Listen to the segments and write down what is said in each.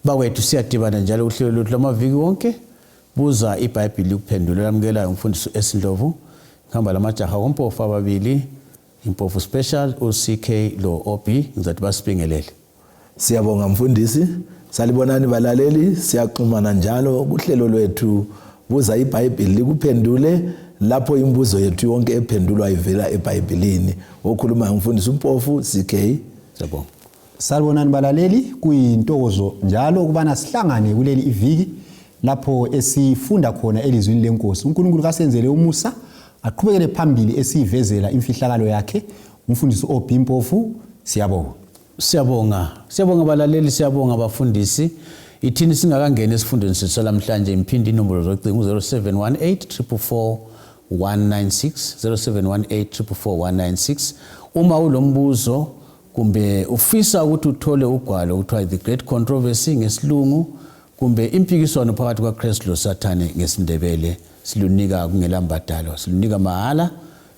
Bakwethu siyadibana njalo kuhlelo lwethu lwamaviki wonke. Buza iBhayibhili likuphendule. Lamukelayo umfundisi uS Ndlovu. Ngihamba lamajaha kompofu ababili, impofu special uCK lo OB, ngizathi basibingelele. Siyabonga mfundisi. Salibonani balaleli, siyaxhumana njalo kuhlelo lwethu Buza iBhayibhili likuphendule lapho imibuzo yethu yonke ephendulwa ivela eBhayibhilini. Okhulumayo umfundisi uMpofu CK. Siyabonga. Salibonani balaleli, kuyintokozo njalo ukubana sihlangane kuleli iviki lapho esifunda khona elizwini lenkosi. uNkulunkulu kasenzele umusa aqhubekele phambili esivezela imfihlakalo yakhe. Umfundisi OB Mpofu, siyabonga. Siyabonga. Siyabonga balaleli, siyabonga bafundisi. Ithini singakangeni esifundweni sethu salamhlanje ngiphinde inombolo zocingo 0718 444 196 0718 444 196 uma ulombuzo kumbe ufisa ukuthi uthole ugwalo okuthiwa The Great Controversy ngesilungu kumbe impikiswano phakathi kwaKristu loSathane ngesiNdebele silunika kungelambadalo silunika mahala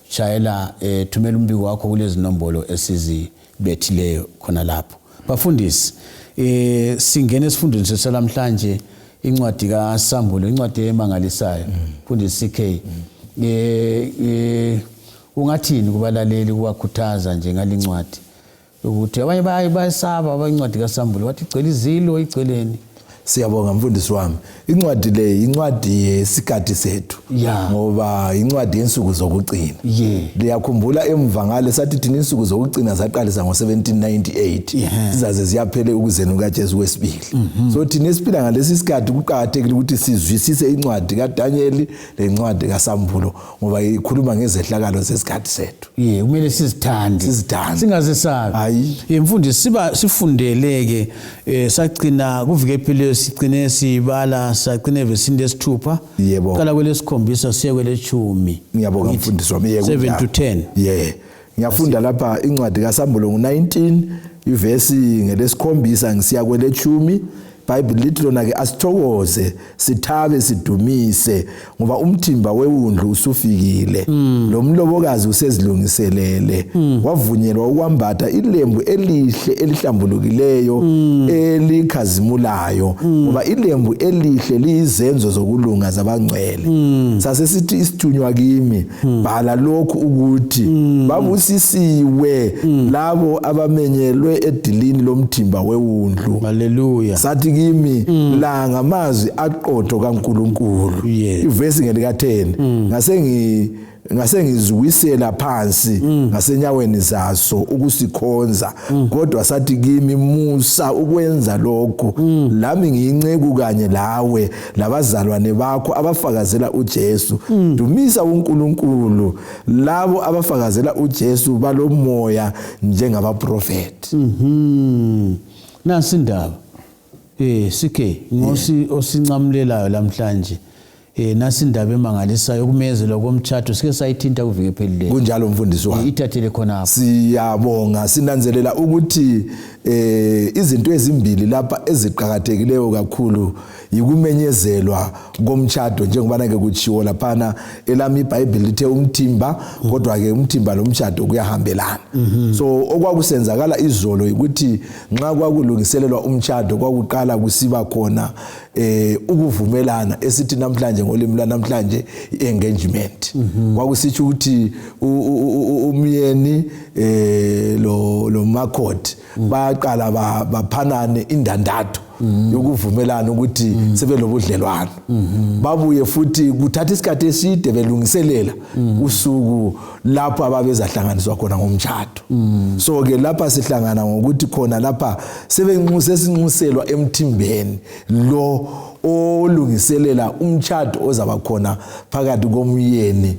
shayela eh, thumela umbiko wakho kulezi nombolo esizibethileyo khona lapho bafundisi eh singena esifundweni sethu salamhlanje incwadi kaSambulo incwadi emangalisayo mfundisi CK eh, eh ungathini kubalaleli kubakhuthaza nje ngalincwadi ukuthi abanye bayasaba abancwadi kaSambulo bathi igcwele izilo igcweleni Siyabonga mfundisi wami. Incwadi le incwadi yesikhathi sethu. Yeah. Ngoba incwadi yensuku zokugcina. Yeah. Liyakhumbula emva ngale sathi thina insuku zokugcina zaqalisa ngo-1798. Yeah. Zizaze ziyaphele ukuzeni kukaJesu kwesibili. So thina esiphila ngalesi sikhathi kuqakathekile ukuthi sizwisise incwadi kaDaniel lencwadi kaSambulo ngoba ikhuluma ngezehlakalo zesikhathi sethu. Ye kumele sizithande. Sizithande. Singazesabi. Hayi. Ye mfundisi siba sifundeleke eh sagcina kuvike ephelileyo sigcine sibala sagcina evesini lesithupha. Yebo. Qala kwelesikhombisa siye kweleshumi. Ngiyabonga mfundisi wami. Yebo. 7 to 10. Yeah. Ngiyafunda lapha incwadi kaSambulo ngo-19 ivesi ngelesikhombisa ngisiya kwelechumi. IBhayibhili lithi lona ke asithokoze sithabe sidumise ngoba umthimba wewundlu usufikile lo mlobokazi usezilungiselele wavunyelwa ukwambatha ilembu elihle elihlambulukileyo elikhazimulayo ngoba ilembu elihle liyizenzo zokulunga zabangcwele sasesithi isithunywa kimi bhala lokhu ukuthi babusisiwe labo abamenyelwe edilini lomthimba wewundlu. Haleluya. Sathi kimi la ngamazwi aqotho kaNkulunkulu. Yeah. Ivesi ngelika 10 ngase ngi ngase ngiziwisela phansi ngasenyaweni zaso ukusikhonza kodwa sathi kimi musa ukwenza lokhu lami ngiyinceku kanye lawe labazalwane bakho abafakazela uJesu dumisa uNkulunkulu labo abafakazela uJesu balomoya njengabaprofeti. Nansi indaba. CK ngosi osinqamulelayo lamhlanje. Nasi indaba emangalisayo ukumezelwa komtshato sike sayithinta kuviki ephelileyo. Kunjalo mfundisi wami. Ithathele khonapho. Siyabonga sinanzelela ukuthi izinto ezimbili lapha eziqhakathekileyo kakhulu yikumenyezelwa komtshato njengoba ke kutshiwo laphana elami iBhayibheli lithe umthimba kodwa ke umthimba lomtshato kuyahambelana. So okwakusenzakala izolo ukuthi nxa kwakulungiselelwa umtshato kwakuqala kusiba khona ukuvumelana esithi namhlanje ngolimi lwanamhlanje i-engagement. Kwakusitsho ukuthi umyeni lo makhoti bayaqala baphanane indandatho yokuvumelana ukuthi sebelobudlelwano. Babuye futhi kuthatha isikhathi eside belungiselela usuku lapho ababezahlanganiswa khona ngomtshato. So ke lapha sihlangana ngokuthi khona lapha sebenxuse sinxuselwa emthimbeni lo olungiselela umtshato ozaba khona phakathi komyeni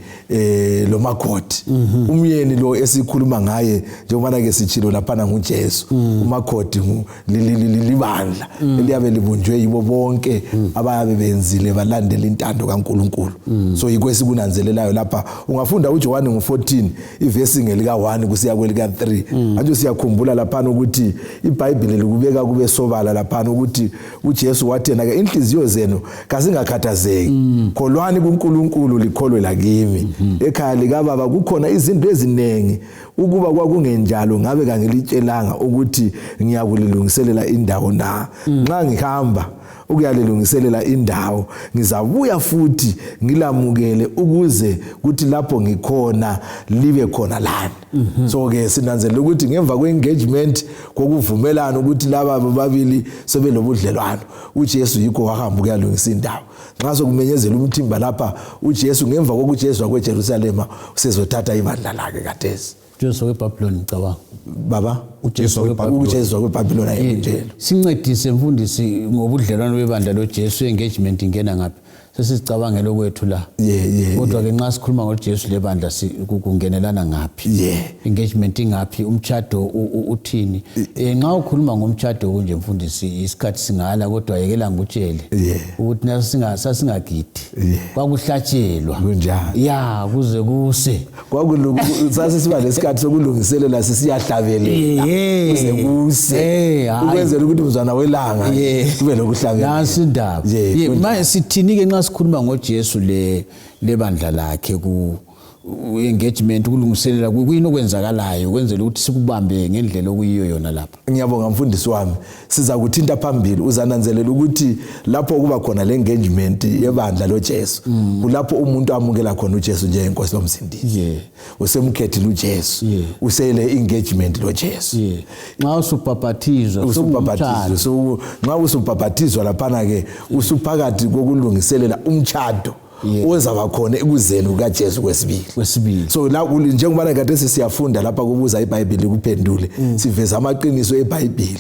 lomakhoti. Umyeni lo esikhuluma ngaye njengoba ke sitshilo laphana nguJesu. Umakhoti libandla eliyabe libunjwe yibo bonke abayabe benzile balandela intando kaNkuluNkulu. So yikho esikunanzelelayo lapha. Ungafunda uJohane ngo-14 ivesi ngelika 1 kusiya kwelika 3. Manje siyakhumbula laphana ukuthi iBhayibheli likubeka kube sobala laphana ukuthi uJesu wathi yena ke inhliziyo zenu kazingakhathazeki, kholwani kuNkulunkulu likholwe lakimi. Ekhaya likababa kukhona izinto eziningi. Ukuba kwakungenjalo ngabe kangilitshelanga ukuthi ngiyakulilungiselela indawo na. Nxa ngihamba ukuyalilungiselela indawo, ngizabuya futhi ngilamukele, ukuze kuthi lapho ngikhona libe khona lani. So ke sinanzelela ukuthi ngemva kwe-engagement, kokuvumelana ukuthi laba bobabili sebelobudlelwano, uJesu yikho wahamba ukuyalungisa indawo. Nxa sokumenyezela umthimba lapha, uJesu ngemva kokujezwa kweJerusalema usezothatha ibandla lakhe khathesi. Jesu weBhabhiloni, ngicabanga. Baba, ukujezwa kweBhabhiloni ayekunjelo. Sincedise mfundisi ngobudlelwano bebandla loJesu. Engagement ingena ngaphi? Sesizicabangela okwethu la. Ye. Kodwa ke nxa sikhuluma ngoJesu lebandla, kungenelana ngaphi? Engagement ingaphi? Umtshado uthini? Nxa ukhuluma ngomtshado kunje mfundisi, isikhathi singala, kodwa yekela ngikutshele ukuthi sasingagidi, kwakuhlatshelwa. Kunjalo. Ya, kuze kuse. Sasisiba lesikhathi sokulungiselela, sisiyahlabelela kuze kuse, Hayi. ukwenzela ukuthi mzwana welanga kube lokuhlabelela. Nansi indaba. Kunjalo. Manje sithini-ke nxa sikhuluma ngoJesu le lebandla lakhe ku engagement, ukulungiselela? Kuyini okwenzakalayo ukwenzela ukuthi sikubambe ngendlela okuyiyo yona lapha? Ngiyabonga mfundisi wami. Siza kuthinta phambili. Uzananzelela ukuthi lapho kuba khona le engagement yebandla loJesu, kulapho umuntu amukela khona uJesu njengenkosi lomsindisi. Usemkhethile uJesu, usele engagement loJesu. Nxa usubhabhathizwa? Usubhabhathizwa. So nxa usubhabhathizwa laphana ke usuphakathi kokulungiselela umtshado ozaba khona ekuzeni kukaJesu kwesibili. Kwesibili. So la njengoba kade siyafunda lapha kubuza iBhayibheli kuphendule, siveza amaqiniso eBhayibheli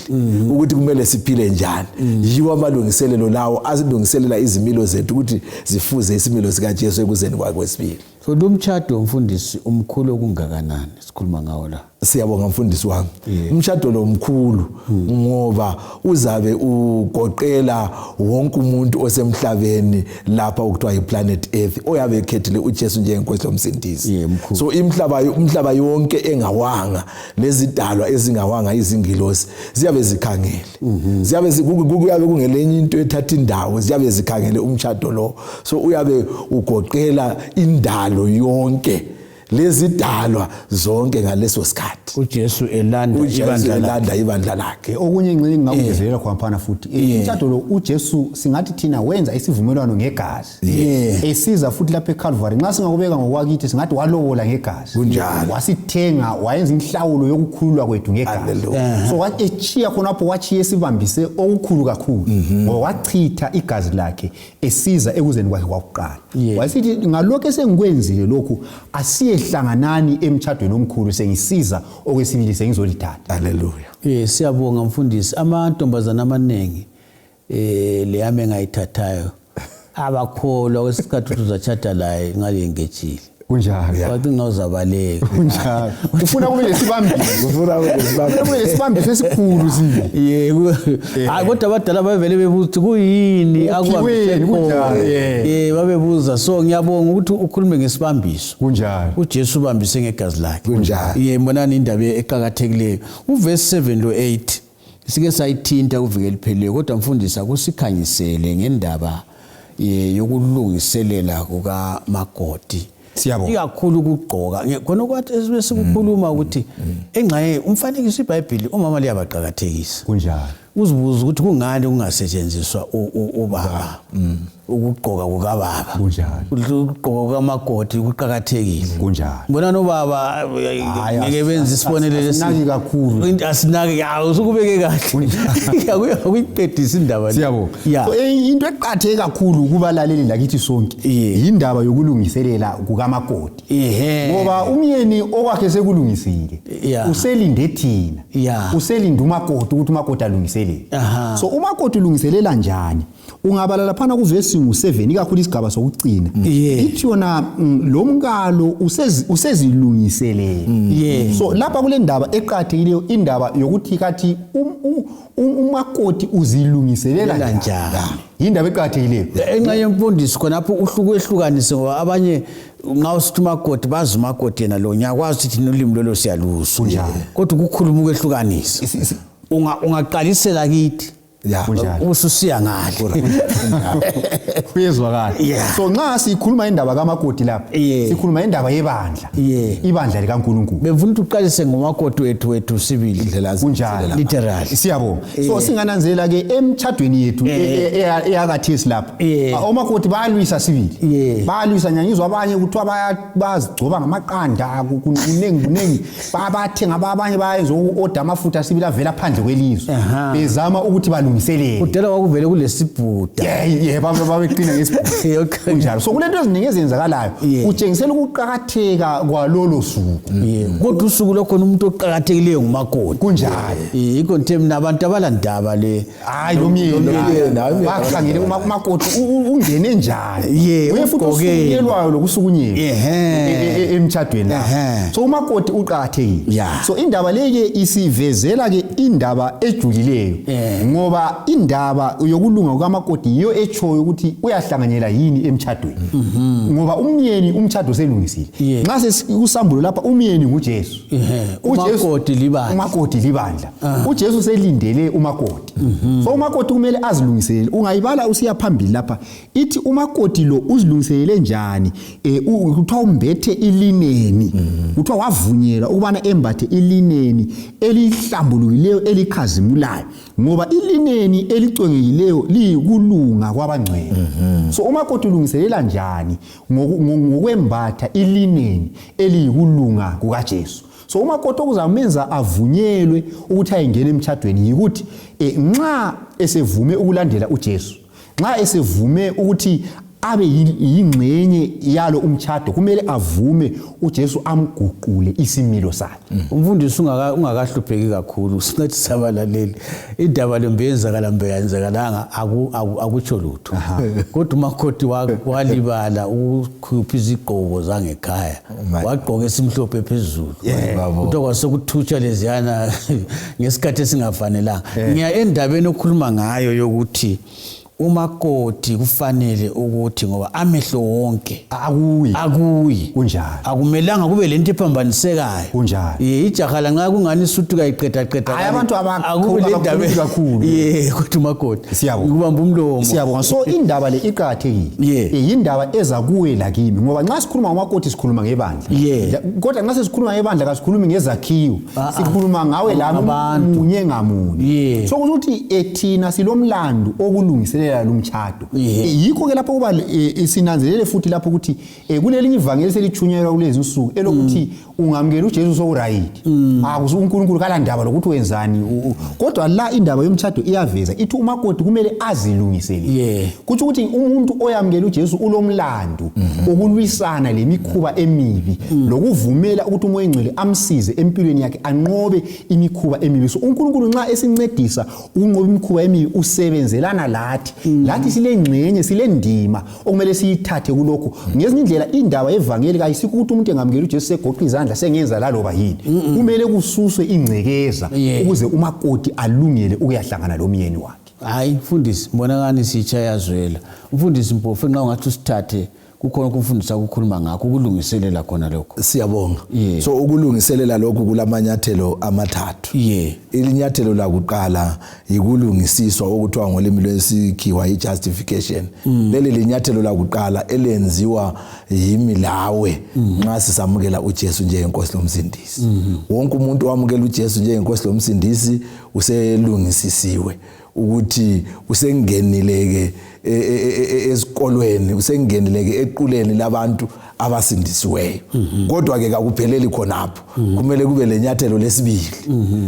ukuthi kumele siphile njani. Yiwo amalungiselelo lawo asilungiselela izimilo zethu ukuthi zifuze isimilo sikaJesu ekuzeni kwakhe kwesibili. So lo mtshado mfundisi umkhulu okungakanani sikhuluma ngawo la? Siyabonga mfundisi wami. Umshado lo mkhulu ngoba uzabe ugoqela wonke umuntu osemhlabeni lapha okuthiwa yi-planet Earth oyabe ekhethile uJesu njengenkosi lomsindisi. Mkhulu. So imhlaba yonke engawanga lezidalwa ezingawanga, izingilosi ziyabe zikhangele, ziyabe kuyabe kungelenye into ethatha indawo, ziyabe zikhangele umshado lo. So uyabe ugoqela indalo yonke lezidalwa zonke ngaleso sikhathi. UJesu elanda uJesu ibandla lakhe. Elanda ibandla lakhe. Okunye engxenye engingakungezelela khona futhi, umtshado lo uJesu singathi thina wenza isivumelwano ngegazi esiza futhi lapha eCalvary. Nxa singakubeka ngokwakithi, singathi walobola ngegazi. Wasithenga, wayenza inhlawulo yokukhululwa kwethu ngegazi. Hallelujah. So echiya khonapho wachiya esibambise okukhulu kakhulu, ngoba wachitha igazi lakhe esiza ekuzeni kwakhe kwakuqala. Wasithi, "Ngalokhu esengikwenzile lokhu, asiyehlanganani emtshadweni omkhulu, sengisiza okwesibili, sengizolithatha." Haleluya. Siyabonga mfundisi. Amantombazana amaningi leyami engayithathayo abakholwa kwesikhathi ukuthi uzatshada laye nxa liyengejile. Bacinga uzabaleka. Kunjalo, ufuna kube lesibambiso. Ufuna kube lesibambiso. Ufuna kube lesibambiso esikhulu sibili. Yebo. Hayi, kodwa abadala bavele bebuza ukuthi kuyini akubambise Uphiweni, kunjalo, khona. Babebuza. So ngiyabonga ukuthi ukhulume ngesibambiso. UJesu ubambise ngegazi lakhe. Ye, mbonani indaba eqakathekileyo. Uverse 7 lo 8 sike sayithinta kuviki eliphelileyo, kodwa mfundisi akusikhanyisele ngendaba yokulungiselela kukamakoti. Siyabonga. Ikakhulu ukugqoka. Khona kwathi esikukhuluma ukuthi engxenye umfanekiso iBhayibheli omama liyabaqakathekisa. Uzibuza ukuthi kungani kungasetshenziswa ubaba, ukugqoka kukababa. Ukugqoka kukamakoti kuqakathekile. Mbona nobaba Hayi, ngeke benze isibonelelo asinaki kakhulu. Asinaki ya, usukubeke kahle. Akuyiqedisa indaba le. Siyabonga. So, into eqakatheke kakhulu kubalaleli lakithi sonke yindaba yokulungiselela kukamakoti, ngoba umyeni okwakhe sekulungisile, uselinde thina, uselinde umakoti ukuthi umakoti alungiselele. So umakoti ulungiselela njani? Ungabala laphana kuvesi ngu-7, ikakhulu isigaba sokugcina, ithi yona lo mkalo usezilungiselele. So lapha kule ndaba eqakathekileyo, indaba yokuthi kathi umakoti uzilungiselela Lela njani. Njani. Yindaba eqakathekileyo. Enxa yemfundiso khonapho uhlukehlukanise, ngoba abanye nxa usithi umakoti bazi umakoti yena lo. Ngiyakwazi ukuthi thina ulimi lolo siyaluzwa, kodwa ukukhuluma ukwehlukanisa, ungaqalisela kithi. Ya. Kunjalo. Ususiya ngale. Kuyezwakala. Yeah. So nxa sikhuluma indaba kamakoti lapha, sikhuluma indaba yebandla. Ibandla likaNkulunkulu. Bengifuna ukuthi uqalise ngomakoti wethu sibili. Indlela Kunjalo. Literally. Siyabonga. So singananzelela ke emtshadweni yethu eyakathesi lapha. Omakoti bayalwisa sibili. Bayalwisa, ngiyangizwa abanye kuthiwa bazigcoba ngamaqanda, kunengi kunengi. Babathenga abanye bayenza uku-order amafutha sibili avela phandle kwelizwe. Bezama ukuthi balungiselele. Kudala kwakuvele kulesibhuda. Yeah, babeqina ngesibhuda. Okay. Kunjalo. So kulento eziningi ezenzakalayo kutshengisela ukuqakatheka kwalolo suku. Kodwa usuku lokhona umuntu oqakathekileyo ngumakoti. Kunjalo. Yikho nje mina abantu abalandaba le. Hayi lo myeni. Bakhangele umakoti ungene njani. Uye futhi usukunyelwayo lokusukunyelwa emtshadweni la. So umakoti uqakathekile. So indaba le ke isivezela ke indaba ejulileyo. Ngoba indaba yokulunga kukamakoti yiyo etshoyo ukuthi uyahlanganyela yini emtshadweni. Ngoba umyeni umtshado selungisile. Nxa sekusambulo lapha umyeni nguJesu. Umakoti libandla. Umakoti libandla. uJesu selindele umakoti. So umakoti kumele azilungiselele. Ungayibala usiya phambili lapha ithi umakoti lo uzilungiselele njani? Kuthiwa umbethe ilineni. Kuthiwa wavunyelwa ukubana embathe ilineni elihlambulukileyo elikhazimulayo. Ngoba ilineni elicwengekileyo liyikulunga kwabangcwele. So umakoti ulungiselela njani ngokwembatha ilineni eliyikulunga kukaJesu. So umakoti okuzamenza avunyelwe ukuthi ayengene emtshadweni yikuthi nxa esevume ukulandela uJesu, nxa esevume ukuthi abe yingxenye yalo umtshado, kumele avume uJesu amguqule isimilo sakhe. Umfundisi ungakahlupheki kakhulu, sincedisa abalaleli. Indaba le mbeyenzakala mbeyenzakalanga akutsho lutho. Kodwa umakoti walibala ukukhupha izigqoko zangekhaya, wagqoka esimhlophe phezulu. Kuthiwa kwasekuthutsha leziyana ngesikhathi esingafanelanga. Ngiya endabeni okhuluma ngayo yokuthi umakoti kufanele ukuthi ngoba amehlo wonke akuyi. Kunjalo. Akumelanga kube lento ephambanisekayo. Kunjalo. Ijaha lanxa kungani isutu kayiqeda qeda. Hayi abantu abakhulu kakhulu. Kodwa umakoti. Siyabonga. Ukubamba umlomo. Siyabonga. So indaba le iqakathekile. Yindaba eza kuwe lakimi ngoba nxa sikhuluma ngomakoti sikhuluma ngebandla. Kodwa nxa sesikhuluma ngebandla kasikhulumi ngezakhiwo. Sikhuluma ngawe lami munye ngamunye. So ukuthi ethina silomlando okulungiselela lumtshado. Yikho ke lapho kuba sinanzelele futhi lapho ukuthi kulelinye ivangeli selithunyelwa kulezi insuku elokuthi ungamukela uJesu sokuright. Akusu uNkulunkulu kalandaba lokuthi wenzani. Kodwa la indaba yomtshado iyaveza ithi umakoti kumele azilungiselele. Kuthi ukuthi umuntu oyamukela uJesu ulomlando okulwisana lemikhuba emibi lokuvumela ukuthi uMoya oNgcwele amsize empilweni yakhe anqobe imikhuba emibi. So uNkulunkulu nxa esincedisa ukunqoba imikhuba emibi usebenzelana lathi. Lathi silengxenye silendima okumele siyithathe kulokho. Ngezinye indlela indaba yevangeli kayisikho ukuthi umuntu engamukela uJesu segoqa izandla sengenza laloba yini. Kumele kususwe ingcekeza ukuze umakoti alungele ukuyahlangana lomyeni wakhe. Hayi mfundisi, mbonakani sitsha yazwela. Mfundisi Mpofu nxa ungathi usithathe kukhona ukufundisa ukukhuluma ngakho ukulungiselela khona lokho. Siyabonga. So ukulungiselela lokhu kulamanyathelo amathathu. Ilinyathelo lakuqala yikulungisiswa okuthiwa ngolimi lwesikhiwa i-justification. Leli linyathelo lakuqala elenziwa yimi lawe nxa sisamukela uJesu njengenkosi lomsindisi. Wonke umuntu owamukela uJesu njengenkosi lomsindisi uselungisisiwe ukuthi usengenileke esikolweni, usengenileke equleni labantu abasindisiweyo. Kodwa ke kakupheleli khonapho. Kumele kube lenyathelo lesibili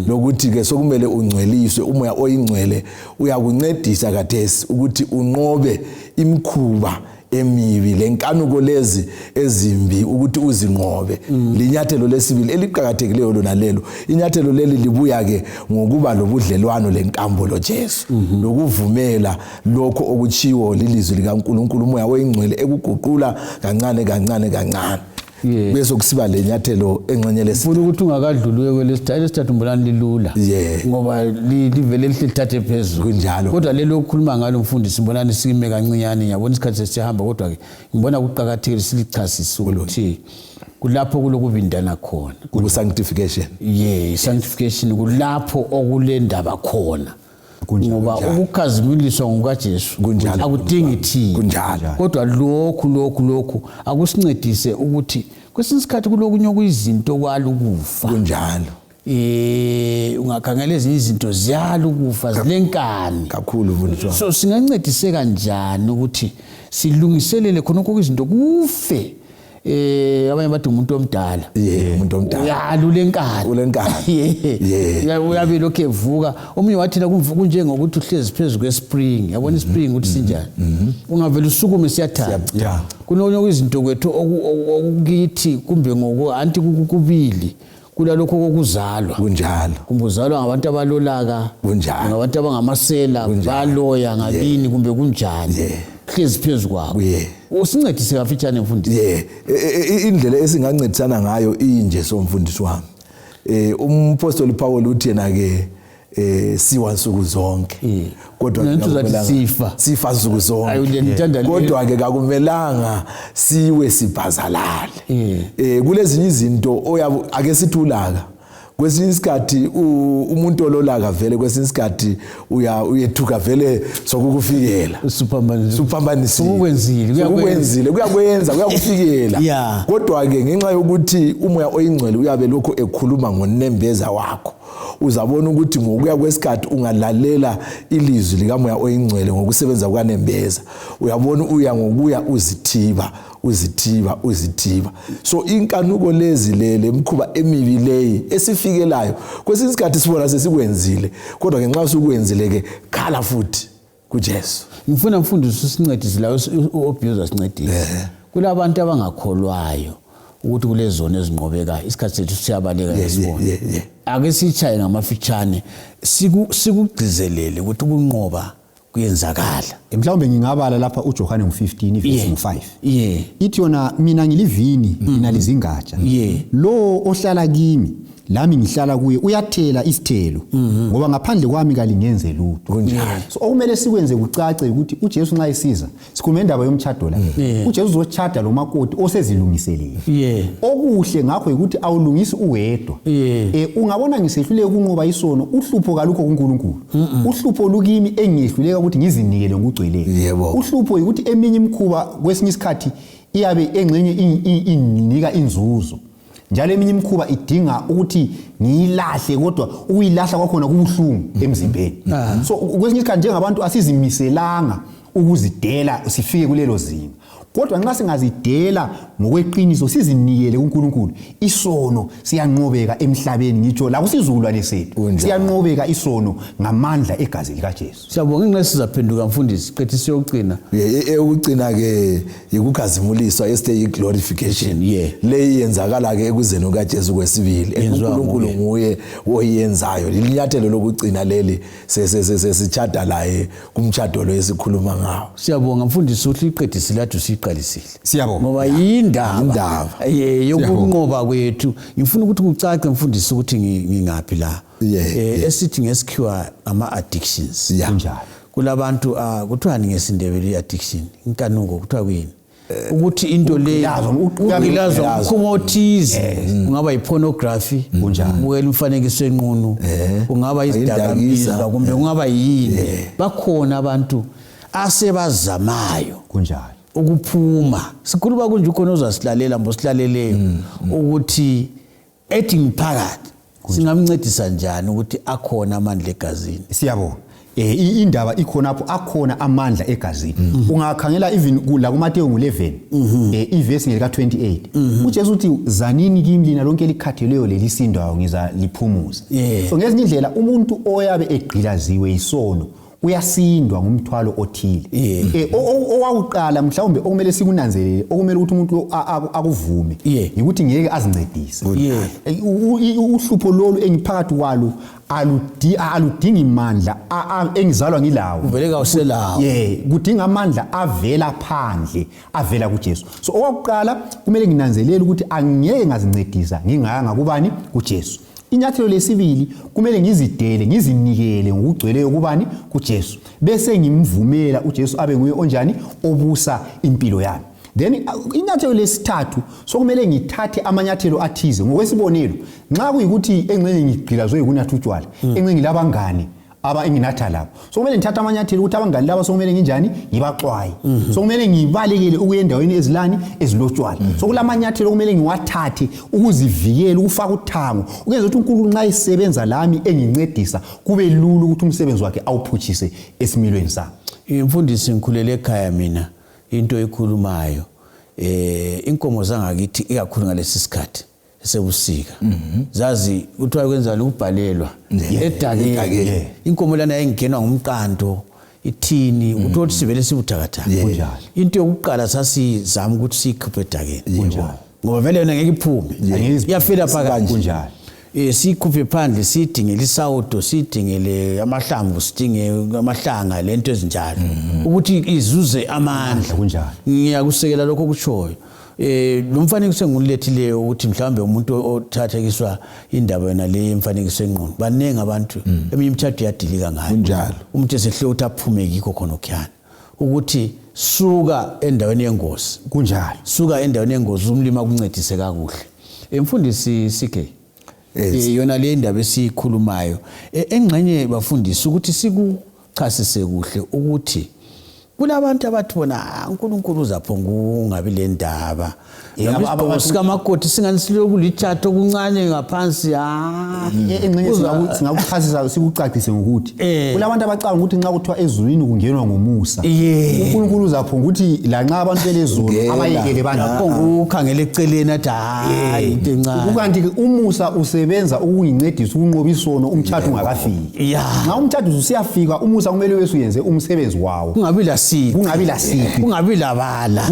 lokuthi ke sokumele ungcweliswe. Umoya oyingcwele uyakuncedisa kathesi ukuthi unqobe imikhuba emibi lenkanuko lezi ezimbi ukuthi uzinqobe. Linyathelo lesibili eliqakathekileyo lona lelo. Inyathelo leli libuya ke ngokuba lobudlelwano lenkambo loJesu, lokuvumela lokho okutshiwo lilizwi likaNkulunkulu umoya oyingcwele ekuguqula kancane kancane kancane. Bese kusiba lenyathelo engxenye lesibili. Ufuna ukuthi ungakadluli kwelesithathu, elesithathu mbonani lilula. Ngoba livele lithathe phezulu. Kunjalo. Kodwa lelo okhuluma ngalo mfundisi mbonani sime kancinyane, ngiyabona isikhathi sesihamba kodwa ke ngibona kuqakathekile silichasise ukuthi kulapho kulokubindana khona. Ku sanctification. Sanctification kulapho okulendaba khona. Ngoba ukukhazimuliswa ngokaJesu akudingi thina. Kodwa lokhu lokhu lokhu akusincedise ukuthi kwesinye isikhathi kulokunye okuyizinto kwala ukufa. Kunjalo. Ungakhangela ezinye izinto ziyala ukufa, zilenkani kakhulu mfundisi. So singancediseka njani ukuthi silungiselele khonokho izinto kufe? Abanye bathi umuntu omdala. Umuntu omdala. Uyala ulenkani. Ulenkani. Uyabe lokhu evuka. Omunye wathi la kunjengokuthi uhlezi phezu kwespring. Yabona ispring ukuthi sinjani? Ungavela usukume siyathanda. Kunokunye izinto kwethu okukithi kumbe ngoku anti kubili. Kulalokho kokuzalwa. Kunjalo. Kumbe uzalwa ngabantu abalolaka. Kunjalo. Ngabantu abangamasela, baloya ngabini kumbe kunjani. Hlezi phezu kwakho. Usincedise kafitshane mfundisi. Indlela esingancedisana ngayo inje somfundisi wami. Umpostoli Paul uthi yena ke siwa nsuku zonke. Kodwa sifa. Sifa nsuku zonke. Kodwa ke kakumelanga siwe sibhazalale. Kulezinye izinto ake sithi ulaka. Kwesinye isikhathi umuntu ololaka vele kwesinye isikhathi uyethuka vele sokukufikela. Suphambanisile. Sokukwenzile kuyakwenza kuyakufikela. Kodwa ke ngenxa yokuthi umoya oyingcwele uyabe lokho ekhuluma ngonembeza wakho. Uzabona ukuthi ngokuya kwesikhathi ungalalela ilizwi likamoya oyingcwele ngokusebenza kukanembeza. Uyabona uya ngokuya uzithiba uzithiba uzithiba. So inkanuko lezi lemikhuba emibi leyi esifikelayo kwesinye isikhathi sibona sesikwenzile, kodwa ngenxa usukwenzile ke khala futhi kuJesu. Ngifuna mfundisi usincedise la uObhuza sincedise. Kulabantu abangakholwayo ukuthi kulezona ezinqobekayo, isikhathi sethu siyabaleka ngesibona. Ake sichaye ngamafitshane sikugcizelele ukuthi ukunqoba kuyenzakala. Mhlawumbe ngingabala lapha uJohane ngo15 verse 5. Ithi yona mina ngilivini mina lizingatsha. Lo ohlala kimi lami ngihlala kuye uyathela isithelo ngoba ngaphandle kwami kalingenze lutho. So okumele sikwenze kucace ukuthi uJesu nxa esiza sikhuluma indaba yomtshado la. uJesu uzochada lo makoti osezilungiselile. Okuhle ngakho ukuthi awulungisi uwedwa. Ungabona ngisehluleka ukunqoba isono, uhlupho kalukho kuNkulunkulu. Uhlupho lukimi engiyehluleka ukuthi ngizinikele ngokugcweleyo. Uhlupho ukuthi eminye imikhuba kwesinye isikhathi iyabe engxenye inika inzuzo. Njalo eminye imikhuba idinga ukuthi ngiyilahle, kodwa ukuyilahla kwakhona kubuhlungu emzimbeni. So kwesinye isikhathi njengabantu asizimiselanga ukuzidela sifike kulelo zinga. Kodwa nxa singazidela ngokweqiniso sizinikele kuNkulunkulu, isono siyanqobeka emhlabeni, ngitsho la kusizukulwane sethu siyanqobeka isono ngamandla egazi likaJesu. Siyabonga nxa sizaphenduka mfundisi, qethi siyogcina. Ukugcina ke yikukhazimuliswa esite glorification. Le yenzakala ke ekuzeni kukaJesu kwesibili. uNkulunkulu nguye oyenzayo. Linyathelo lokugcina leli sesichada laye kumtshado lo esikhuluma ngawo. Siyabonga mfundisi ukuthi iqedisile ade usiqalisile. Siyabonga. Ngoba yindaba yokunqoba kwethu. Ngifuna ukuthi kucace mfundisi ukuthi ngingaphi la. Esithi ngesikhiwa ama addictions. Kunjalo. Kulabantu kuthiwani ngesiNdebele addiction? Inkanuko kuthiwa kuyini? Ukuthi into le ugqilazwa umkhuba othize, kungaba yipornography, ubukela umfanekiso enqunu, kungaba izidakamizwa kumbe kungaba yini. Bakhona abantu asebazamayo kunjalo ukuphuma. Sikhuluma kunje ukhona ozasilalela mbo silaleleyo ukuthi ethi ngiphakathi singamncedisa njani ukuthi akhona amandla egazini. Siyabonga. Indaba ikhona apho, akhona amandla egazini. Ungakhangela even la kuMateyu ngo11 ivesi ngelika 28 uJesu uthi zanini kimi lina lonke elikhatheleyo lelisindayo ngizaliphumuza. So ngezinye indlela umuntu oyabe egqilaziwe isono uyasindwa ngumthwalo othile. Owakuqala mhlawumbe okumele sikunanzelele, okumele ukuthi umuntu akuvume ukuthi ngeke azincedise. Uhlupho lolu engiphakathi kwalo aludingi mandla engizalwa ngilawo. Uvele kawuselawo. Kudinga amandla avela phandle, avela kuJesu. So owakuqala kumele nginanzelele ukuthi angeke ngazincedisa ngingayanga kubani? kuJesu. Inyathelo lesibili kumele ngizidele, ngizinikele ngokugcweleyo kubani? kuJesu. Bese ngimvumela uJesu abe nguye onjani? Obusa impilo yami. Then inyathelo lesithathu sokumele ngithathe amanyathelo athize. Ngokwesibonelo, nxa kuyikuthi engxenye ngigqilazwe yikunatha utshwala, engxenye ngilabangane Aba enginatha labo, so kumele ngithathe amanyathelo ukuthi abangani laba sokumele nginjani, ngibaxwaye. So kumele ngibalekele ukuya endaweni ezilani, ezilotshwala. So kulamanyathelo okumele ngiwathathe ukuzivikela, ukufaka uthango, ukwenza ukuthi uNkulunkulu nxa esebenza lami engincedisa, kube lula ukuthi umsebenzi wakhe awuphutshise esimilweni sami. Imfundisi, ngikhulele ekhaya mina, into ekhulumayo inkomo zangakithi, ikakhulu ngalesi sikhathi sebusika, zazi kuthiwa kwenzani, ukubhalelwa edakeni. Inkomo lana yayingenwa ngumqando, ithini, uthola ukuthi sivele sibuthakathaka. Into yokuqala sasizama ukuthi siyikhuphe edakeni, ngoba vele yona ngeke iphume, Angeke iyafela phakathi. Siyikhuphe phandle, siyidingele isawudo, siyidingele amahlamvu, sidinge amahlanga, lento ezinjalo, ukuthi izuze amandla. Ngiyakusekela lokho okutshoyo. Lo mfanekiso engulethileyo ukuthi mhlawumbe umuntu othathekiswa indaba yona le imfanekiso engqondo, baningi abantu, eminye imithathu iyadilika ngayo. Umuntu esehlule ukuthi aphume kikho khonokhuyana, ukuthi suka endaweni yengozi. Suka endaweni yengozi, umlimi akuncedise kakuhle. Emfundisi CK, yona le indaba esiyikhulumayo, engxenye bafundisi, ukuthi sikuchasise kuhle ukuthi kulabantu abathi bona, "Ah, uNkulunkulu uzaphonga ungabi le ndaba." Noma isigqoko sikamakoti singani siloku litshatha okuncane ngaphansi, ah. Engxenye singakuchasisa, sikucacise ngokuthi kulabantu abacabanga ukuthi nxa kuthiwa ezulwini kungenwa ngomusa, uNkulunkulu uzaphonga ukuthi lanxa abantu belezolo Ungena. abayekele bangene. Aphonga ukhangela eceleni athi, hayi, into encane. Kukanti-ke umusa usebenza ukungincedisa ukunqoba isono umtshato ungakafiki. Nxa umtshato usuyafika, umusa kumele wese uyenze umsebenzi wawo. Kungabi lasici. Kungabi lasici. Kungabi labala.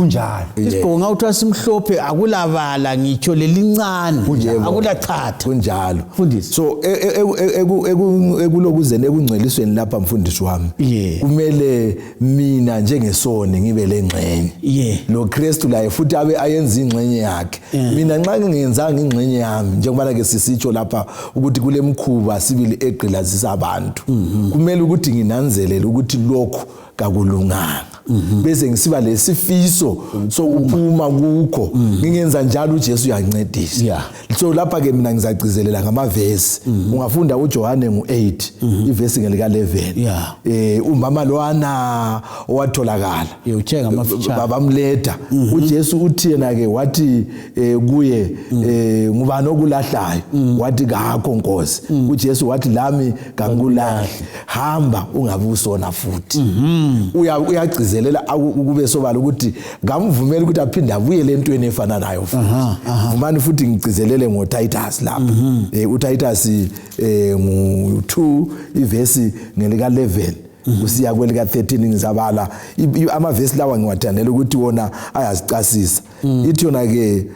Isigqoko nga kuthiwa simhlophe, akulabala ngitsho lelincane. Akulachatha. Kunjalo. Mfundisi. So ekulokuzeni, ekungcwelisweni lapha, mfundisi wami, kumele mina njengesoni ngibe lengxenye, lo Kristu laye futhi abe ayenza ingxenye yakhe. Mina nxa ngingenzanga ingxenye yami, njengoba ke sisitsho lapha ukuthi kulemkhuba sibili egqilazisa abantu, kumele ukuthi nginanzelele ukuthi lokhu kakulunganga, bese ngisiba lesifiso sokuphuma kukho. Ngingenza njalo, uJesu uyancedisa. So lapha ke mina ngizagcizelela ngamavesi. Ungafunda uJohane ngu8, ivesi ngelika 11. Umama lwana owatholakala Yeah, utsheke ngamafitshane. Babamletha, uJesu uthi yena ke wathi kuye, ngubani okulahlayo? Wathi, kakho, Nkosi. uJesu wathi, lami kangikulahli, hamba, ungabe usona futhi. Uyagcizelela kube sobala ukuthi ngamvumela ukuthi aphinde abuyele entweni efana nayo futhi. Vumani futhi ngigcizelele ngoTitus lapha. uTitus ngu2, ivesi ngelika 11 kusiya kwelika 13. Ngizabala amavesi lawa, ngiwathandela ukuthi wona ayazicasisa. Ithi yona ke,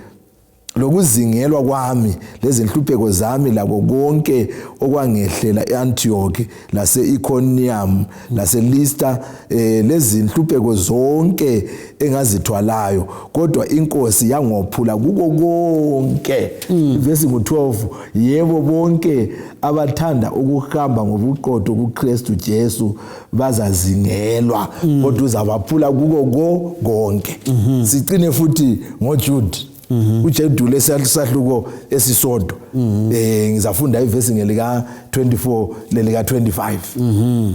lokuzingelwa kwami lezinhlupheko zami lako konke okwangehlela eAntioch lase-Iconium laseLystra, lezinhlupheko zonke engazithwalayo, kodwa inkosi yangophula kuko konke. Ivesi ngu-12, yebo, bonke abathanda ukuhamba ngobuqotho kuKristu Jesu bazazingelwa, kodwa uzabaphula kuko konke. Sicine futhi ngoJude, uJude lesahluko esisodwa. Ngizafunda ivesi ngelika 24 lelika 25.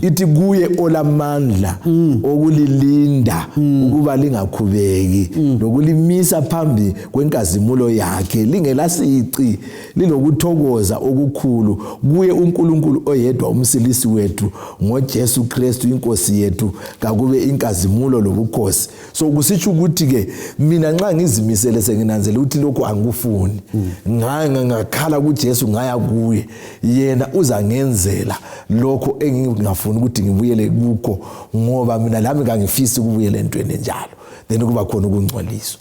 Ithi, kuye olamandla okulilinda ukuba lingakhubeki nokulimisa phambi kwenkazimulo yakhe lingelasici lilokuthokoza okukhulu, kuye uNkulunkulu oyedwa umsilisi wethu ngoJesu Kristu inkosi yethu, kakube inkazimulo lobukhosi. So kusitsho ukuthi ke mina nxa ngizimisele, senginanzela ukuthi lokhu angikufuni, ngakhala kuJesu, ngaya kuye, yena uzangenzela lokho engingafuni ukuthi ngibuyele kukho, ngoba mina lami kangifisi ukubuyela entweni enjalo. Then kuba khona ukungcoliswa.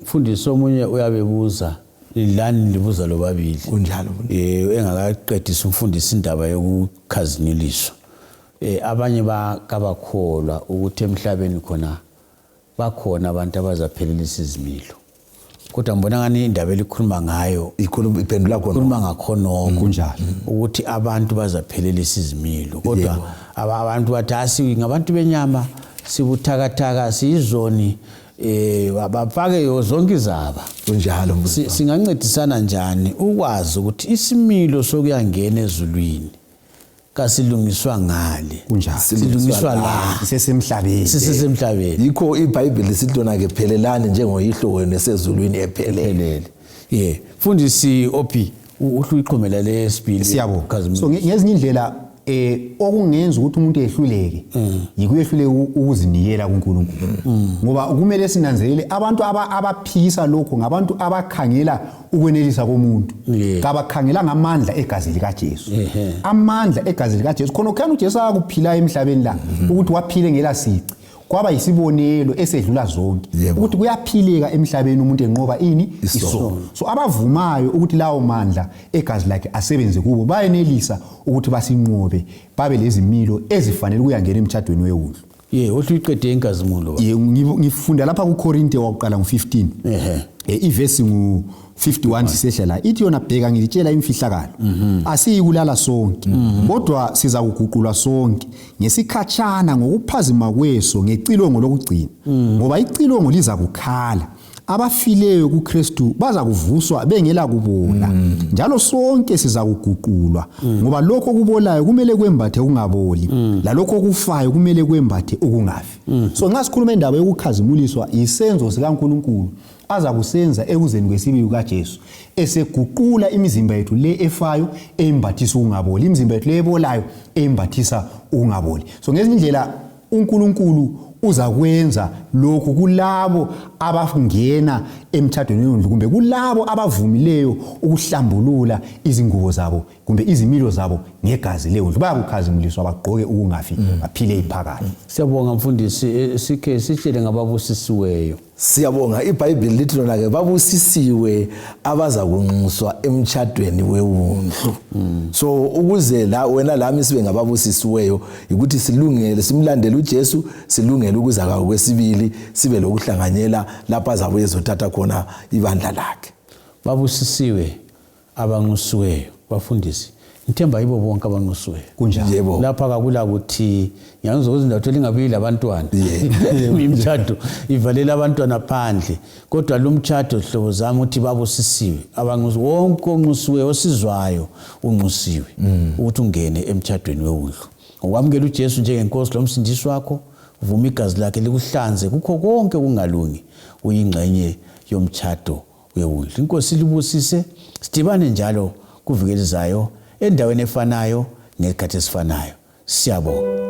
Mfundisi, omunye uyabebuza lani, libuza lobabili. Kunjalo. Engakaqedisi umfundisi indaba yokukhazinyuliswa, abanye bakabakholwa ukuthi emhlabeni khona bakhona abantu abazaphelelisa izimilo, kodwa ngibona ngani indaba elikhuluma ngayo Ikhuluma, iphendula khona. Khuluma ngakhonokho. Ukuthi abantu bazaphelelisa izimilo, kodwa abantu bathi asi ngabantu benyama, sibuthakathaka, siyizoni, bafake zonke izaba. Kunjalo. Singancedisana njani ukwazi ukuthi isimilo sokuyangena ezulwini? Kasilungiswa ngale. Kunjalo. Silungiswa la. Sisesemhlabeni. Sisesemhlabeni. Yikho iBhayibheli lisithi lona ke phelelani njengoyihlo wenu esezulwini ephelele. Phelele. Ye. Mfundisi Ophi, uhle uyiqhumela lesibili. Siyabonga. So ngezinye indlela okungenza ukuthi umuntu ehluleke yikuyehluleka ukuzinikela kuNkulunkulu. Ngoba kumele sinanzelele abantu abaphikisa lokho ngabantu abakhangela ukwenelisa komuntu. Kabakhangela ngamandla egazi likaJesu. Amandla egazi likaJesu khona khona uJesu akuphila emhlabeni la ukuthi waphile ngela sici. Kwaba yisibonelo esedlula zonke ukuthi kuyaphileka emhlabeni umuntu enqoba ini isono. So abavumayo ukuthi lawo mandla egazi lakhe asebenze kubo bayenelisa ukuthi basinqobe babe lezimilo ezifanele ukuyangena emtshadweni wewundlu. Ye, uthi uyiqede inkazimulo. Ye, ngifunda lapha kuKorinte wakuqala ngo-15. Ivesi ngu-51 sisehla la. Ithi yona bheka ngilitshela imfihlakalo. Asiyikulala sonke, kodwa siza kuguqulwa sonke ngesikhatshana ngokuphazima kweso ngecilongo lokugcina. Ngoba icilongo liza kukhala. Abafileyo kuKristu bazakuvuswa bengela kubola. Njalo sonke sizakuguqulwa ngoba lokho okubolayo kumele kwembathe ukungaboli, lalokho okufayo kumele kwembathe ukungafi. So nxa sikhuluma indaba yokukhazimuliswa isenzo sikaNkulunkulu azakusenza ekuzeni kwesibili kukaJesu, eseguqula imizimba yethu le efayo eyimbathisa ukungaboli, imizimba yethu le ebolayo eyimbathisa ukungaboli. So ngezinye indlela uNkulunkulu uzakwenza lokhu kulabo abangena emtshadweni wendlu kumbe kulabo abavumileyo ukuhlambulula izingubo zabo kumbe izimilo zabo ngegazi lewundlu. Bayakukhazimuliswa bagqoke ukungafi, baphile iphakade. Siyabonga mfundisi, sikhe sitshele ngababusisiweyo. Siyabonga. iBhayibheli lithi lona ke babusisiwe abaza kunxuswa emtshadweni wewundlu. So ukuze la wena lami sibe ngababusisiweyo ukuthi silungele simlandele uJesu, silungele ukuza kwakhe kwesibili, sibe lokuhlanganyela lapho azabuye ezothatha khona ibandla lakhe. Babusisiwe abanxusiweyo bafundisi. Ngithemba yibo bonke abanxusiweyo. Kunjalo. Yebo. Lapha kakula ukuthi ngiyangizwa ukuthi indawo lingabuyi labantwana. Imtshado ivalela abantwana phandle. Kodwa lo mtshado hlobo zami uthi babusisiwe. Abanxusi wonke onxusiweyo osizwayo unxusiwe ukuthi ungene emtshadweni wewundlu. Ngokwamukela uJesu njengenkosi lomsindisi wakho, uvuma igazi lakhe likuhlanze kukho konke okungalungi, uyingxenye yomtshado wewundlu. Inkosi ilibusise, sidibane njalo kuviki elizayo endaweni efanayo ngekhathi esifanayo. Siyabonga.